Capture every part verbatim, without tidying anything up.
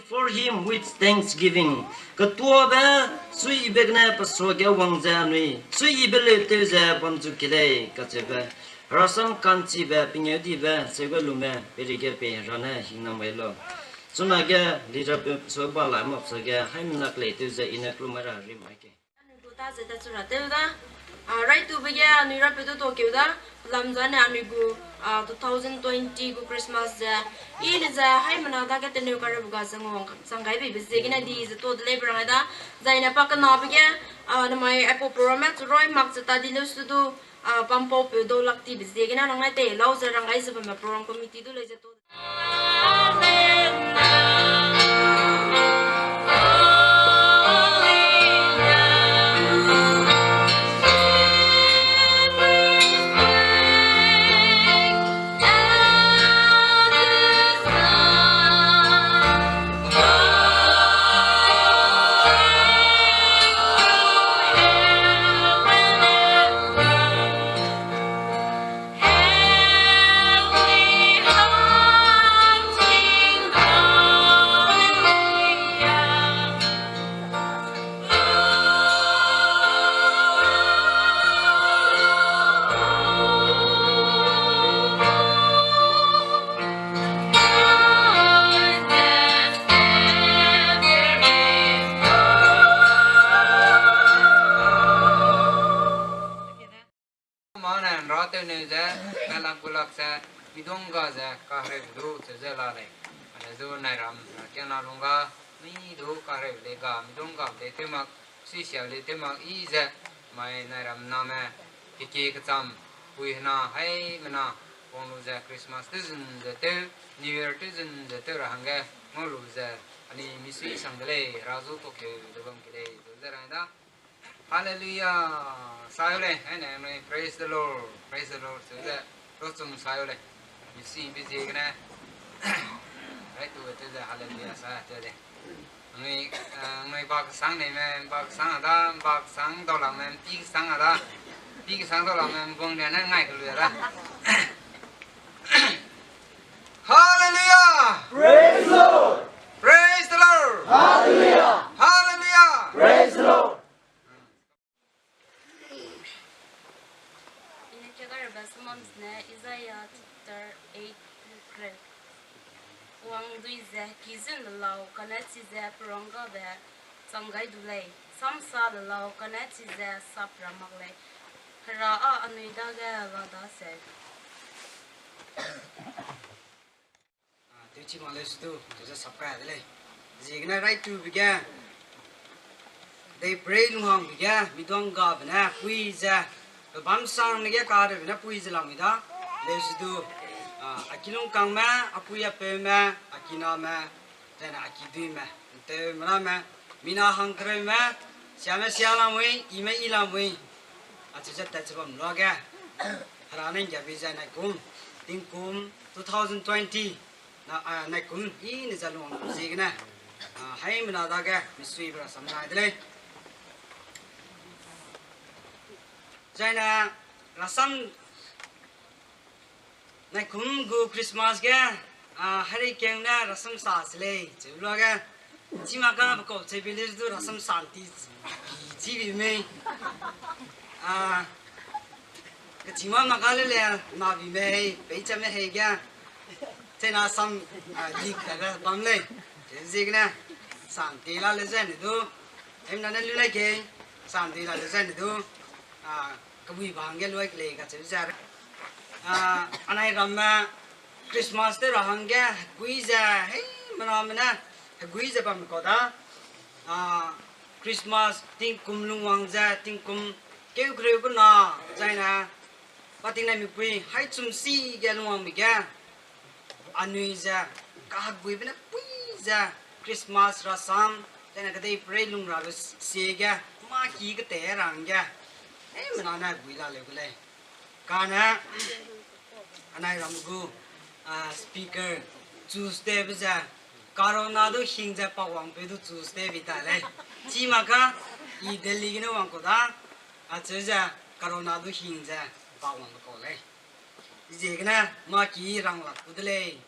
for him with thanksgiving. Ketuabe suibe gene pe suage wang ze anui suibe leu tew ze bam zu ki lei kacheube, Herasam ka'nchibe pengeudibe cheuge lume perige pei Hera ne hingnam gai lau. Chunage leader pe suage ba lai mak suage haimena kelei tew ze i ne kelum ra rim ai ke. Anui gu ta ze ta chu ra tew da. A, raitube ge anui rapeu du tuakeu da. Lam zane anui gu, a, two thousand twenty gu Christmas ze, i ne ze haimena dage teneu kareu ga ze nguang chang gai beibe ziegene di ze tuâ de lei be rang ai da. Zaine pa kenabe ge, a, namai aipau program chu roi mak ze ta di leu su du, a, pampaupeu dau lak tibe ziegene rang ai tei lau ze rang gai ze bamme program committee du lei ze tuâ Mane nra tew neu ze, nalak gulak ze, midong ga ze, kahereube du, cheu ze la lei. Ane zu nai ram, ra kiangna lung ga, mi du kahereube lei ga, midong ga lei tew mak, sui sia lei tew mak, i ze, mai nai ram name, keke kecham, pui hena, haimena, wang lu ze Christmas tew zun ze tew, New Year tew zun ze tew ra hangge, ngau lu ze, anui misui sang de lei, ra zu tuakeu de bam ki lei, cheu ze rang da. Hallelujah! Sai u lei, aine anui praise the Lord, praise the Lord, cheu ze, rochum sai u lei. Misi bi ziegene, raitube tew ze hallelujah sa tew de. Anui, eh, anui ba kesang nei me, ba kesang a da, ba kesang dau lak me, pi kesang a da, pi kesang dau lak me, bung de ne ngai ke lu da. Hallelujah! Praise the Lord! Praise the Lord! Hallelujah! Hallelujah! Praise the Lord! Ine kegare ba sumam sne Isaiah chapter eight, verse. Wang dui ze kizun le lau kane chize perang gabe chang gai du lei. Samsa le lau kane chize sap ra mak lei. Hera a anui dage la da se. Ah, tewchi mak leu su du, tewze sap kai de lei. Ziegene raitube ge, dei pray lunghangbe ge, midong gabe ne pui ze, pe bam sang ne ge kareube ne pui ze lamui da, leu su du, ah, a kilungkangme, a pui a peume, a kiname, zene a kiduîme, nteu merame, mina hangkereume, siame sia lamui, ime i lamui, acheu ze tat ze bam luage, Hera ne nggiabe ze naikum, tingkum two thousand twenty, na, ah, naikum i ne ze lung ziegene, ah, haimena dage misuibe rasam nai de lei. Zaine rasam naikum gu Christmas ge, ah, hereikeng ne rasam sa se lei, cheu luage, chima ka pe kau cheu bi le du rasam sa nti, chi bi mei. Ah, kechima mak ka le le, na bi mei, peichame hei ge. Chena sam, ah, lik da ga bam lei. Ziegene, sa nti la le zene du. Em na ne lu lei ke, sa nti la le zene du. Ah, kebui ba hangge luai kelei kacheu ze. Ah, anai ramme Christmas tew ra hangge hegui ze, hei, mename ne, hegui ze bam kau da. Ah, Christmas tingkum lungwang ze, tingkum keu kereu kena, zaine, pa tingnai mipui, hai chum si ge lungwangbe ge, anui ze, kaheguibe ne pui ze, Christmas rasam, zaine kedei pray lung rabe s-, siege, mâ ki ketei ra hangge, hei, mename gui la leu gu lei. Kane, anai ram gu, ah, speaker, Tuesday be ze, corona du hing ze pa wangpeu du Tuesday bi ta lei. Chima ka, i Delhi gene wang kau da, acheu ze, corona du hing ze, pa wangbe kau lei. Ziegene, mâ ki rang lak ku de lei.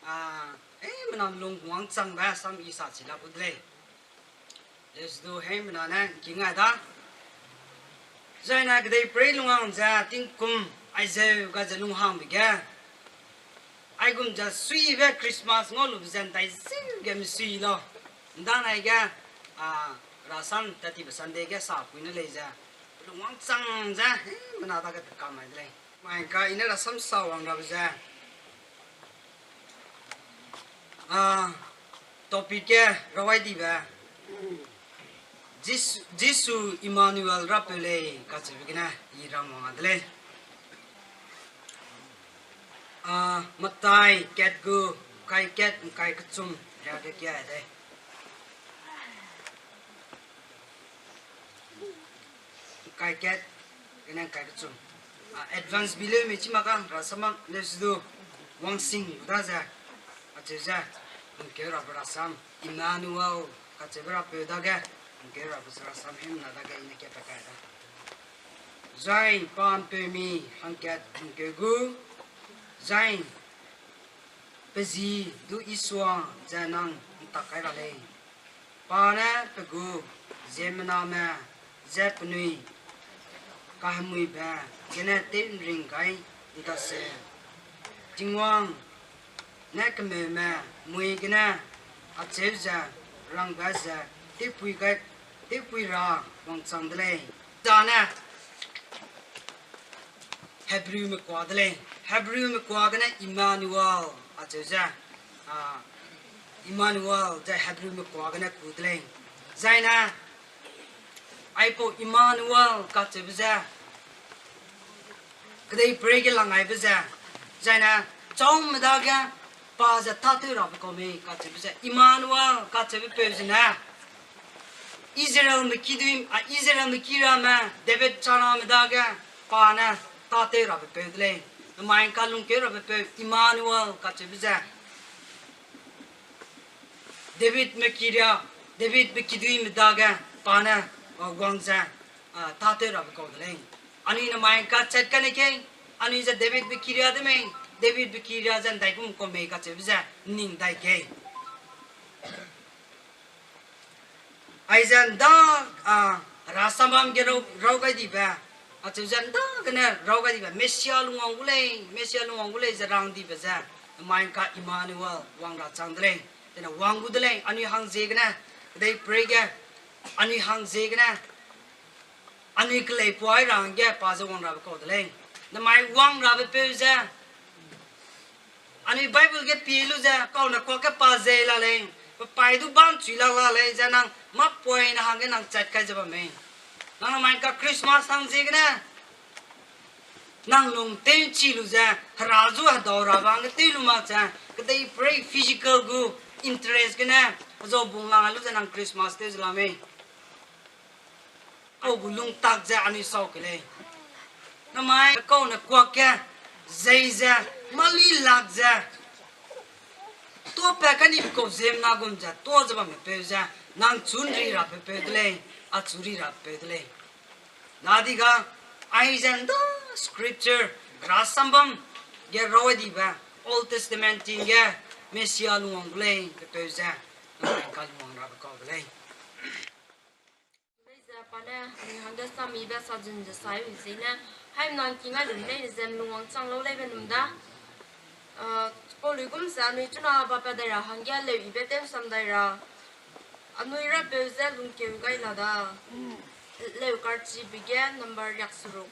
Ah, Heimena lungwangchangbe sam i sa chi la gu de lei. Lesu du heimena ne ’ngking ai da. Zaine kedeiperei lungwang ze tingkum aizeu ga ze lunghangbe ge, aigum ze suibe Christmas ngau lube ze ’ndai zeu ge mesui lau. ’Ndanai ge, a, rasam tatibe Sunday ge sapui ne lei ze, lungwangchang ze heimena dage pekam mai de lei. Mai ka i ne rasam sa wang rabe ze, a, topic ge rawai dibe, Jisu, Jisu Emmanuel rapeu lei kacheube gene i ram wang a de lei. A, Mathai kat gu, ’ngkai kat, ’ngkai kechum, riage kia de. ’Ngkai kat, gene ’ngkai kechum. A, advance bi leu mei chi mak ka, rasam mak lesu du, wangsing gu da ze, acheu ze, ’ngkeu rabe rasam, Emmanuel kacheube rapeu dage, ’ngkeu rabe rasam heimena dage i ne ka pe kai da. Zai pa ’mpeumi hangkat ’ngkeu gu, zai pe ji du Isua ze nang ’ntak kai ra lei. Pa ne pe gu ziemmename je penui kahemuibe gene tew'nring gai ’ndaseu, Tingwang ne kemeume mui gene acheu ze rangbe ze tewpui gai, tewpui ra wangchang de lei. Zane Hebrewme kua de lei. Hebrewme kua gene Emmanuel acheu ze, a, Emmanuel ze Hebrewme kua gene ku de lei. Zaine, aipau Emmanuel kacheube ze, kedeiperei ge lang aibe ze, zaine, chaume dage pa ze tâtew rabe kau mei kacheube ze, Emmanuel kacheube peu zene, Israelme kidui, a, Israelme kirame, David chaname dage, pa ne tâtew rabe peu de lei. Namai ’ngka lungkeu rabe peu Emmanuel kacheube ze, Davidme kiria, Davidme kiduime dage, pa ne, a, wang ze, a, tâtew rabe kau de lei. Anui namai ’ngka chat kane kei, anui ze Davidbe kiria de mei, Davidbe kiria ze ’ndaigum kau mei kacheube ze, ning dai kei. Aize ’nda, a, rasambam ge rau, rau gai dibe, acheu ze ’nda gene rau gai dibe, Messia lungwang gu lei, Messia lungwang gu lei ze rang dibe ze, namai ’ngka Emmanuel wang ra chang de lei, tene wang gu de lei, anui hang ziegene, kedeiperei ge, anui hang ziegene, anui kelei puai ra hangge pa ze wang rabe kau de lei. Namai wang rabe peu ze, anui Bible ge pie lu ze, kau ne kuak ge pa zei la lei, pe paî du bam chui la la lei, ze nang mâ poine hangge nang chat kai ze bam mei. Nang namai ’ngka Christmas hang ziegene, nang lung tew'nchi lu ze, hera zu hedau rabe hangge tew lu mak ze, kedeiperei physical gu interest gene, hezau bung lang lu ze nang Christmas tew ze la mei. Kau gu lungtak ze anui sau ke lei. Namai kau ne kuak ge, zei ze, mâ luilak ze, tuâpat kanibe kau ziemmena gum ze, tuâ ze bamme peu ze, nang chu ’nri rabe peu de lei, achu ri rabe peu de lei. Nadi ga, aize ’nda scripture, rasambam ge rau dibe, Old Testament ting ge, Messia lungwang gu lei, pe peu ze, namai ’ngka lungwang rabe kau de lei. Leize pa ne, anui hangge samibe sa zun ze sai u ziegene, haimena ’ngking ai lu leine ze melungwang chang lau leibe num da. A, pau luigum ze anui chuna bapat dai ra hangge leu ibe tew sam dai ra. Anui rapeu ze lungkeu gai la da. Leu karchibe ge number riakseruk.